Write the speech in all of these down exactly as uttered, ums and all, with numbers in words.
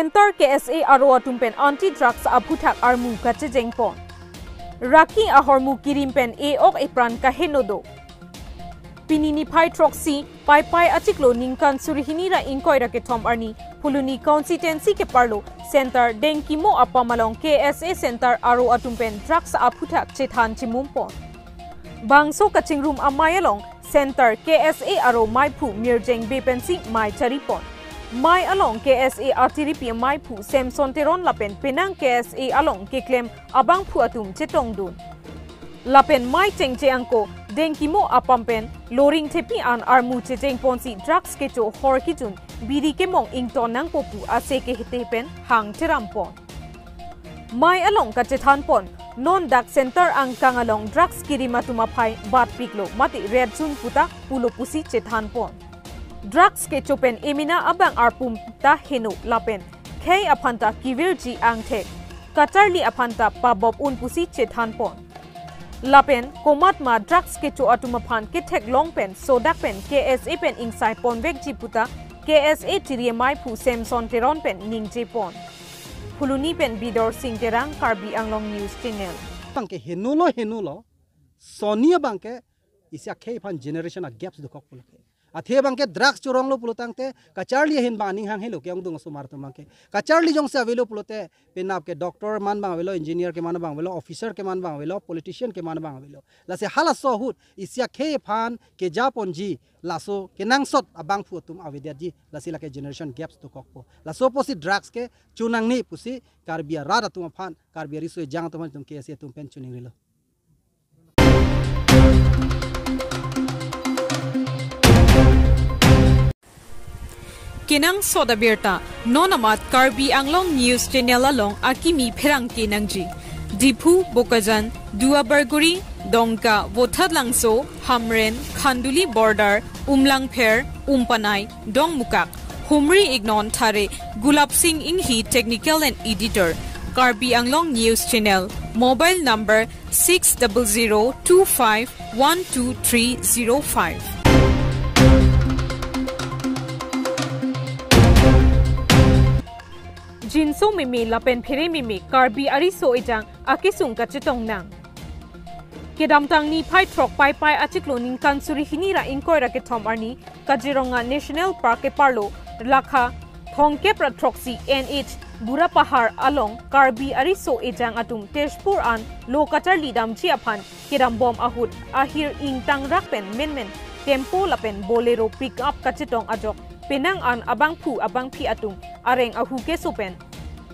Center K S A aro atum pen anti drugs aphuthak armu kachejeng pon. Raki ahormu kirim pen e-ok epran kaheno do. Pini niphai throksi, Paipai achiklo ningkan suri hini ra ingkoi ra kethom arni, Phuloni constituency keparlo Center Dengkimo apam along K S A Center aro atum pen drugs aphuthak chethan chimum pon. Bangso kachingrum amei along Center K S A aro meiphu Mirjeng Bey pensi mei chari pon. Mei along K S A atiripi meiphu Samson Teron lapen penang K S A along keklem abangphu atum chetongdun. Lapen mei chengche angko Dengkimo apam pen loring thepi an armu chejeng ponsi drugs kecho hor kijun biri kemong ington nangpo pu ase kehete pen hang cheram pon. Mei along kachethan pon, non dak center angkang along drugs kirim atum aphai batpiklo mate ret jun puta pulo pusi chethan pon. Drugs kecho pen emena abang arpum ta heno lapen khei aphan ta kivirji angthek, kacharli aphan ta pabop un pusi chethan pon. Lapen komatma drugs kecho atum aphan ketheklong pen sodak pen K S A pen ingsai ponvekji puta K S A tiri meiphu Samson Teron pen ningje pon. Phuloni pen Bidor Sing Terang, Karbi Anglong News Channel. Abangke henulo henulo, soni abangke isi akhei aphan generation a gaps dokok pulo ke. Athe abangke drugs choronglo pulo tangte, kacharli ahin bang aning hang helo ke-ongdung osomar atum abangke. Kacharli jongsi avelo pulote, penap ke doctor man bang avelo, engineer keman bang avelo, officer keman bang avelo, politician keman bang avelo. Lasi halaso ahut, isi akhei aphan kejaponji, laso kenangsot abangphu atum avedetji, lasi lake generation gaps dokokpo. Laso apotsi drugs ke chonangne pusi Karbi arat atum aphan, Karbi ariso ejang atum aphan itum K S A atum pen choningrilo. Kenangsot abirta, non amat Karbi Anglong News Channel along akimi pherangke nangji. Diphu, Bokajan, Duarbagori, Dongka, Vothatlangso, Hamren, Khanduli Border, Umlangpher, Umpanai, Dongmukak, Humri Ignon Thare, Gulab Sing Inghi, Technical and Editor, Karbi Anglong News Channel, mobile number six double zero two five one two three zero five. Jinso meme lapen phere meme Karbi ariso ejang akesung kachetong nang. Kedamtang niphai throk Paipai achiklo ningkan suri hini ra ingkoi ra kethom arni Kaziranga National Park keparlo lakha thomkep ra throksi N H Burapahar along Karbi ariso ejang atum Tezpur an lo kacharli damji aphan kedambom ahut ahir ingtangrak pen menmen tempo lapen Bolero pickup kachetong ajok penang an abangphu abangphi atum areng ahu keso pen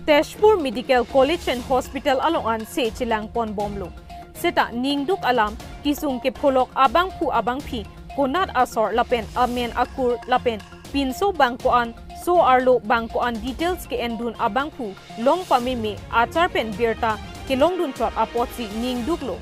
Tezpur Medical College and Hospital along an se chelang ponbomlo. Seta ningduk alam kesung kepholok abangphu abangphi konat asor lapen amen akur lapen pinso bang ko-an, so arlo bang ko-an details ke-endun abangphu long pameme achar pen birta kelongdun chot apotsi ningduklo.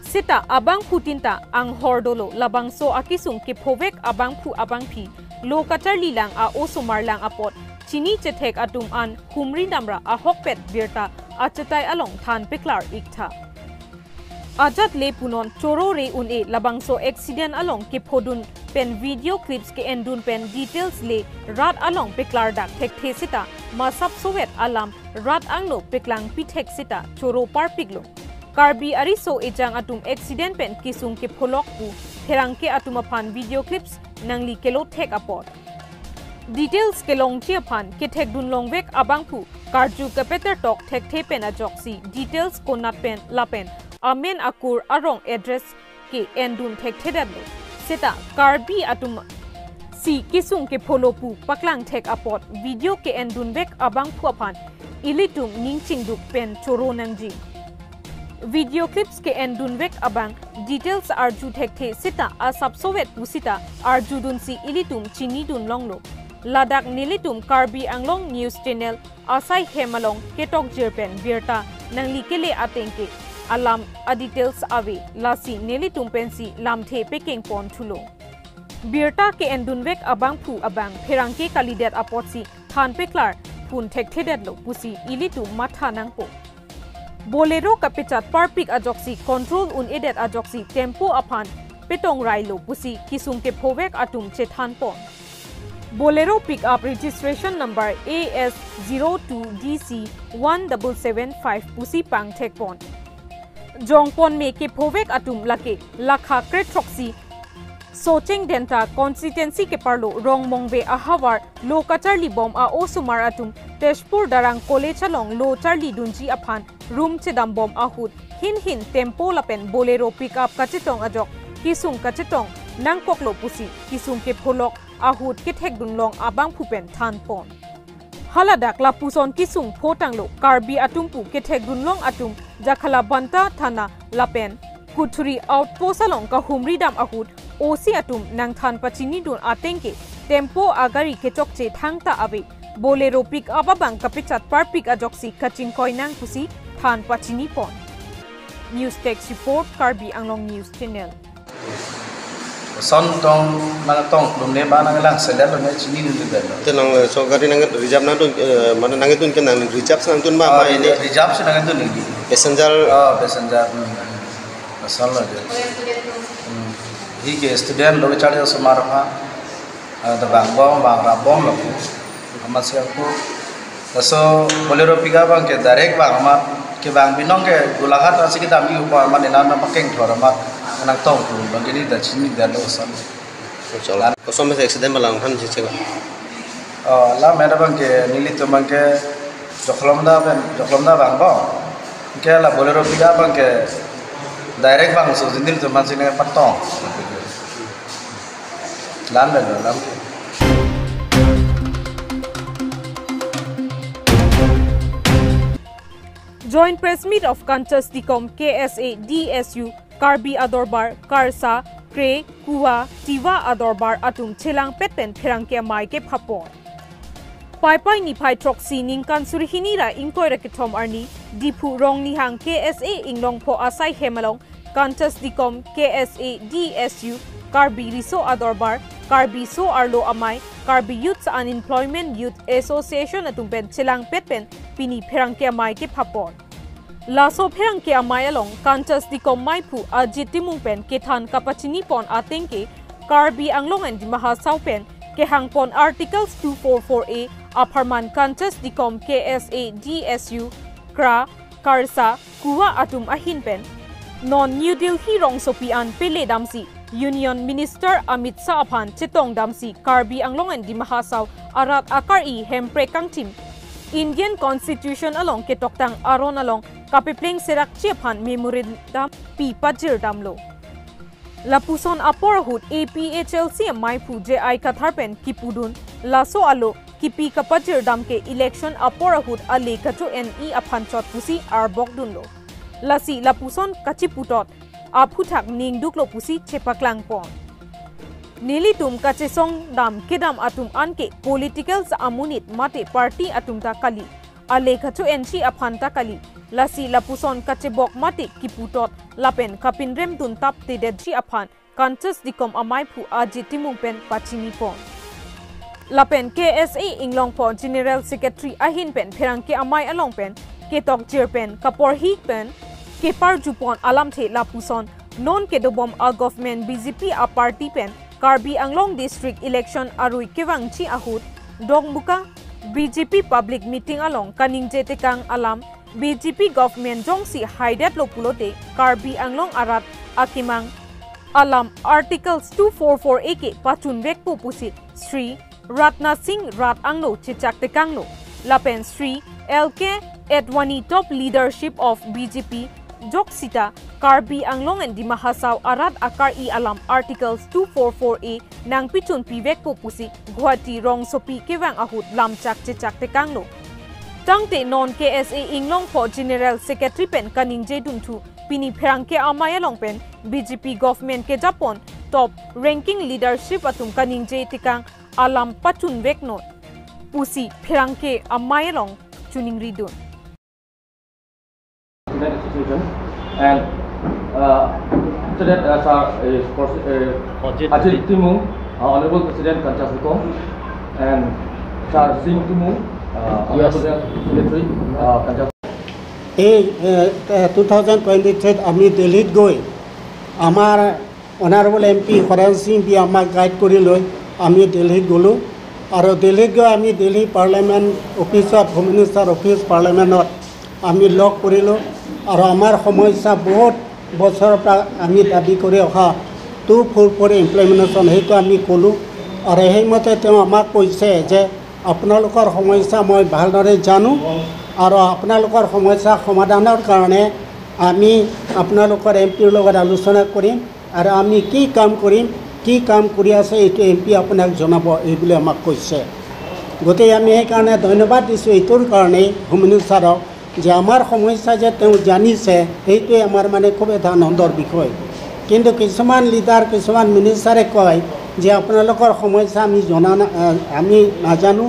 Seta abangphutin ta anghor dolo, labangso akesung kephovek abangphu abangphi lo kacharli lang a-osomar lang apot chini chethek atum an humri damra ahokpet birta achetai along than peklar iktha. Ajat le punon choro re un-e labangso accident along kephodun pen video clips ke-endun pen details le rat along peklardak thekthe seta masap sovet alam rat angno peklangpi thek seta choro parpiklo. Karbi ariso ejang atum accident pen kesung kepholok pu pherangke atum aphan video clips nangli kelo thek apot. Details kelongji aphan kethekdun longvek abangphu karju kapeter tok thekthe pen ajoksi details konat pen lapen amen akur arong address ke-endun thekthedetlo. Seta Karbi atum si kesung kepholo pu paklang thek apot video ke-endunvek abangphu aphan ilitum ning chingduk pen choro nangji. Video clips ke-endunvek abang details arju thekthe seta asap sovet pusita arjudunsi ilitum chinidun longlo. Ladak nelitum Karbi Anglong News Channel asai hem along ketokjir pen birta nangli kele ateng ke alam a-details ave, lasi nelitum pensi lamthe pekeng pon thulo. Birta ke-endunvek abangphu abang pherangke kalidet apotsi than peklar phun thekthedetlo pusi ilitum matha nangpo. Bolero kapechat parpik ajoksi control un-edet ajoksi tempo aphan petong railo pusi kesung kephovek atum chethan pon. Bolero pickup registration number A S zero two D C one double seven five pusi pangthekpon. Jongponme kephovek atum lake lakha kre-throksi Socheng Dhenta constituency keparlo Rongmongve ahavar lo kacharlibom a-osomar atum Tezpur Darang College along lo charlidunji aphan rum chedambom ahut hin hin tempo lapen Bolero pickup kachetong ajok kesung kachetong nangkoklo pusi kesung kepholok ahut kethekdunlong abangphu pen thanpon. Haladak lapuson kesung pho tanglo Karbi atum pu kethekdunlong atum Jakhalabanta Thana lapen Kuthuri outpost along kahumridam ahut O C atum nangthan pachinidun ateng ke tempo agari kechokche thangta ave Bolero pickup abang kapachat parpik ajoksi kachingkoi nang pusi than pachinipon. News Desk Report, Karbi Anglong News Channel. Son tong, mana tong klum ne ba nanglang selel lo ne chinidun de lo. Te nang, eh, so gari nang reserve nangdun, eh, mana nangdun ke nang reserve nangdun ba, ah, ba ini reserve si nangdun ini. Passenger. Ah, passenger. Hmm. Asal lo je. Hmm. Hi ke student lo charge semar ha. Ah, da bang bom, bang rap bom lo. Amat siap ko. Laso Bolero pickup abang ke direct bang amat ke bang binong ke Golaghat asi kedam i upa amat ena na pakeng thor amat nangtong tu bang ini da chini da lo san. Chalo. Kosom se accident balang than si chega. Oh, la mera bang ke nelitum bang ke Jokhalabanta pen, Jokhalabanta bang bo. Ke la Bolero pickup abang ke direct bang so jindil teman sini patong. Lam dan lam. Joint Press Meet of Kanchas Dikom K S A D S U, Karbi Adorbar, Karsa, Kre, Kuwa, Tiwa Adorbar atum chelangpet pen pherangke amei kephapon. Paipai niphai throksi ningkan suri hini ra ingkoi ra kethom arni, Diphu Rongnihang K S A Inglongpho asai hem along, Kanchas Dikom K S A D S U, Karbi Riso Adorbar, Karbi So Arlo Amei, Karbi Youths Unemployment Youth Association atum pen chelangpet pen pini pherangke amei kephapon. Laso pherangke amei along Kanchas Dikom meiphu Ajit Timung pen kethan kapachinipon ateng ke Karbi Anglong and Dima Hasao pen kehangpon Articles two four four A apharman Kanchas Dikom K S A D S U, Kra, Karsa, Kuwa atum ahin pen non New Delhi rongsopi an pele damsi Union Minister Amit Shah aphan chetong damsi Karbi Anglong and Dima Hasao arat akari hemprek kangthim Indian Constitution along ketoktang aron along kapepleng serakji aphan memorandum pi pajir damlo. Lapuson apor ahut A P H L C meiphu J I Kathar pen kipudun laso alo kipi kapajir dam ke election apor ahut ale kacho-en-i aphan chot pusi arbok dunlo. Lasi lapuson kachiputot aphuthak ningduklo pusi chepaklangpon. Nelitum kachesong dam kedam atum anke political amonit mate party atum ta kali, ale kacho-enji aphan ta kali, lasi lapuson kachebok mate kiputot lapen kapinrem dun tap tedetji aphan Kanchas Dikom ameiphu Ajit Timung pen pachinipon. Lapen K S A Inglongpho General Secretary ahin pen pherangke amei along pen ketokjir pen kaporhi pen keparjupon alamthe lapuson non kedobom a-government B J P a-party pen Karbi Anglong District election arui kevangji ahut Dongmuka B J P public meeting along kaningje tekang alam B J P government jongsi haidetlo pulote Karbi Anglong arat akemang alam Articles two four four A ke pachunvekpo pusi Shri Ratna Singh rat angno chechak tekanglo. Lapen Shri L K Advani top leadership of B J P joksita Karbi Anglong and Dima Hasao arat akari alam Articles two four four A nangpichunpivekpo pusi Guwahati rongsopi kevang ahut lamchak chechak tekanglo. Tangte non K S A Inglongpho General Secretary pen kaningje dunthu pini pherangke amei along pen B J P government kejapon top ranking leadership atum kaningje tekang alam pachunveknon pusi pherangke amei along choningridun. Student Association and, uh, President, uh, Sir, uh, Pers-, uh, Ajit. Ajit Timung, uh, Honorable President Kanchas Dikom, and Sir Singh Timung, uh, Honorable Yes. Secretary, uh, Kanchas. এই এ, এ, two thousand twenty থ্ৰীত আমি দিল্লীত গৈ আমাৰ honourable M P Haren Singh Bey আমাক guide কৰি লৈ আমি দিল্লীত গ'লোঁ আৰু দিল্লীত গৈ আমি দিল্লী পাৰ্লামেণ্ট অফিচত, হোম মিনিষ্টাৰ অফিচ পাৰ্লামেণ্টত আমি লগ কৰিলোঁ। আৰু আমাৰ সমস্যা বহুত বছৰৰ পৰা আমি দাবী কৰি অহা টু ফ'ৰ ফ'ৰ ইমপ্লিমেণ্টেশ্যন, সেইটো আমি ক'লোঁ। আৰু সেইমতে তেওঁ আমাক কৈছে যে আপোনালোকৰ সমস্যা মই ভালদৰে জানো আৰু আপোনালোকৰ সমস্যা সমাধানৰ কাৰণে আমি আপোনালোকৰ এম পিৰ লগত আলোচনা কৰিম আৰু আমি কি কাম কৰিম, কি কাম কৰি আছে এইটো এম পি আপোনাক জনাব, এইবুলি আমাক কৈছে। গতিকে আমি সেইকাৰণে ধন্যবাদ দিছোঁ এইটোৰ কাৰণেই হোম মিনিষ্টাৰক যে আমাৰ সমস্যা যে তেওঁ জানিছে, সেইটোৱে আমাৰ মানে খুব এটা আনন্দৰ বিষয়। কিন্তু কিছুমান লিডাৰ, কিছুমান মিনিষ্টাৰে কয় যে আপোনালোকৰ সমস্যা আমি জনা না-, আহ, আমি নাজানো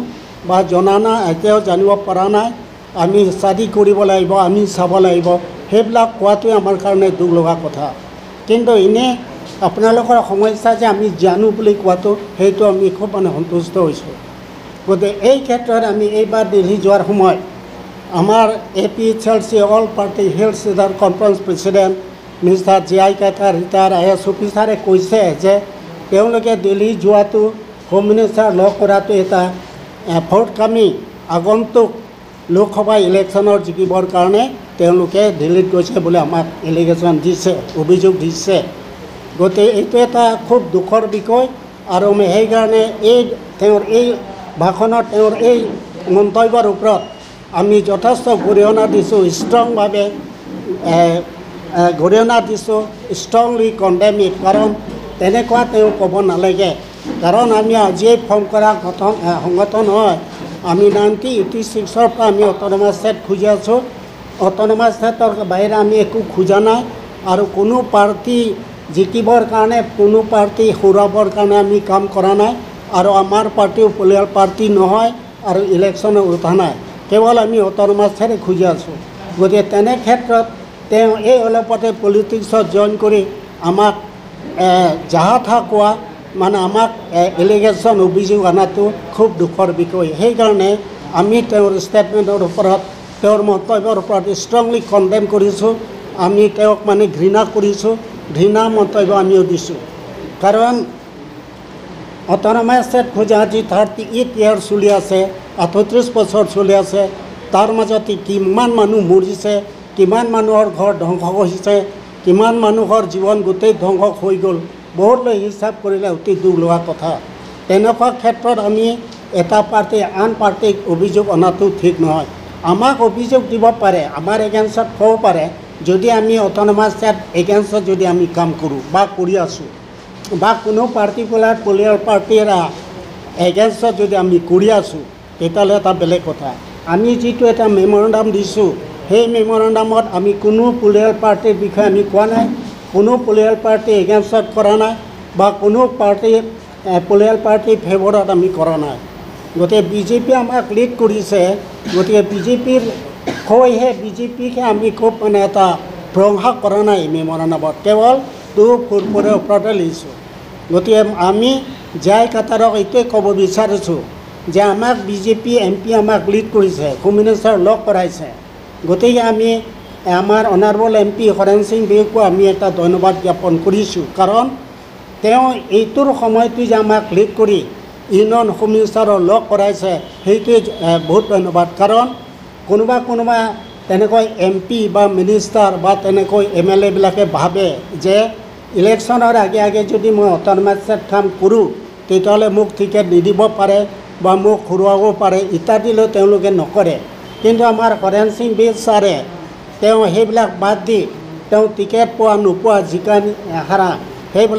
বা জনা নাই, এতিয়াও জানিব পৰা নাই, আমি ষ্টাডি কৰিব লাগিব, আমি চাব লাগিব, সেইবিলাক কোৱাটোৱে আমাৰ কাৰণে দুখ লগা কথা। কিন্তু এনে আপোনালোকৰ সমস্যা যে আমি জানো বুলি কোৱাটো, সেইটো আমি খুব মানে সন্তুষ্ট হৈছোঁ। গতিকে এই ক্ষেত্ৰত আমি এইবাৰ দিল্লী যোৱাৰ সময়ত আমাৰ A P H L C, all party hills leader conference president mister J I কাটাৰ, ৰিটায়াৰ্ড আই এ এছ অফিচাৰে কৈছে যে তেওঁলোকে দিল্লী যোৱাটো, হোম মিনিষ্টাৰ লগ কৰাটো এটা, এ, ফৰ্থ কামিং, আগন্তুক লোকসভা ইলেকশ্যনৰ জিকিবৰ কাৰণে তেওঁলোকে দিল্লীত গৈছে বুলি আমাক এলিগেশ্যন দিছে, অভিযোগ দিছে। গতিকে এইটো এটা খুব দুখৰ বিষয়। আৰু মই সেইকাৰণে এই তেওঁৰ এই ভাষণত, তেওঁৰ এই মন্তব্যৰ ওপৰত আমি যথেষ্ট গৰিহণা দিছোঁ, ষ্ট্ৰংভাৱে, এ, এ, গৰিহণা দিছোঁ, ষ্ট্ৰংলি কণ্ডেম ইট। কাৰণ তেনেকুৱা তেওঁ ক'ব নালাগে। কাৰণ আমি আজিয়ে ফৰ্ম কৰা গঠন, এ, সংগঠন হয়, আমি নাইনটিন এইটি ছিক্সৰ পৰা আমি অট'নমাছ ষ্টেট খুজি আছোঁ। অট'নমাছ ষ্টেটৰ বাহিৰে আমি একো খোজা নাই। আৰু কোনো পাৰ্টি জিকিবৰ কাৰণে, কোনো পাৰ্টি হৰুৱাবৰ কাৰণে আমি কাম কৰা নাই। আৰু আমাৰ পাৰ্টিও পলিটিকেল পাৰ্টি নহয় আৰু ইলেকশ্যনত উঠা নাই। কেৱল আমি অট'নমাছ ষ্টেটে খুজি আছোঁ। গতিকে তেনে ক্ষেত্ৰত তেওঁ এই অলপতে পলিটিক্সত জইন কৰি আমাক, এ, যাহা তাহা কোৱা, মানে আমাক, এ, এলিগেশ্যন, অভিযোগ অনাটো খুব দুখৰ বিষয়। সেইকাৰণে আমি তেওঁৰ ষ্টেটমেণ্টৰ ওপৰত, তেওঁৰ মন্তব্যৰ ওপৰত ষ্ট্ৰংলি কণ্ডেম কৰিছোঁ। আমি তেওঁক মানে ঘৃণা কৰিছোঁ, ঘৃণা মন্তব্য আমিও দিছোঁ। কাৰণ অট'নমাছ ষ্টেট খোজা আজি থাৰ্টি এইট ইয়াৰ চলি আছে, আঠত্ৰিছ বছৰ চলি আছে। তাৰ মাজতে কিমান মানুহ মৰিছে, কিমান মানুহৰ ঘৰ ধ্বংস হৈছে, কিমান মানুহৰ জীৱন গোটেই ধ্বংস হৈ গ'ল, বহুত লৈ হিচাপ কৰিলে অতি দুখ লগা কথা। তেনেকুৱা ক্ষেত্ৰত আমি এটা পাৰ্টি আন পাৰ্টিক অভিযোগ অনাটো ঠিক নহয়। আমাক অভিযোগ দিব পাৰে, আমাৰ এগেইনষ্টত ক'ব পাৰে, যদি আমি অট'নমাছ ষ্টেট এগেইনষ্টত যদি আমি কাম কৰোঁ বা কৰি আছোঁ, বা কোনো পাৰ্টিকুলাৰ পলিটিকেল পাৰ্টিৰ এগেইনষ্টত যদি আমি কৰি আছোঁ, তেতিয়াহ'লে এটা বেলেগ কথা। আমি যিটো এটা মেমৰেণ্ডাম দিছোঁ, সেই মেমৰেণ্ডামত আমি কোনো পলিটিকেল পাৰ্টিৰ বিষয়ে আমি কোৱা নাই, কোনো পলিটিকেল পাৰ্টি এগেইনষ্টত কৰা নাই বা কোনো পাৰ্টি, এ, পলিটিকেল পাৰ্টিৰ ফেভৰত আমি কৰা নাই। গতিকে বি জে পিয়ে আমাক লিড কৰিছে, গতিকে বি জে পিৰ হয়হে বি জে পিকহে আমি খুব মানে এটা প্ৰশংসা কৰা নাই মেমৰেণ্ডামত, কেৱল টু ফ'ৰ ফ'ৰৰ ওপৰতে লিখিছোঁ। গতিকে আমি জে আই কাটাৰক এইটোৱে ক'ব বিচাৰিছোঁ যে আমাক B J P M P আমাক লিড কৰিছে, হোম মিনিষ্টাৰ লগ কৰাইছে। গতিকে আমি আমাৰ honourable M P Haren Sing বেগকো আমি এটা ধন্যবাদ জ্ঞাপন কৰিছোঁ, কাৰণ তেওঁ এইটোৰ সময়টো যে আমাক লিড কৰি ইউনিয়ন হোম মিনিষ্টাৰৰ লগ কৰাইছে, সেইটোৱে, এ, বহুত ধন্যবাদ। কাৰণ কোনোবা কোনোবা তেনেকৈ এম পি বা মিনিষ্টাৰ বা তেনেকৈ এম এল এবিলাকে ভাবে যে ইলেকশ্যনৰ আগে আগে যদি মই অট'নমাছ ষ্টেট কাম কৰোঁ, তেতিয়াহ'লে মোক টিকেট নিদিব পাৰে বা মোক হৰুৱাব পাৰে ইত্যাদিলৈ তেওঁলোকে নকৰে। কিন্তু আমাৰ হৰেণ সিং বেগ ছাৰে তেওঁ সেইবিলাক বাদ দি তেওঁ টিকেট পোৱা নোপোৱা, জিকা হাৰা, সেইবিলাক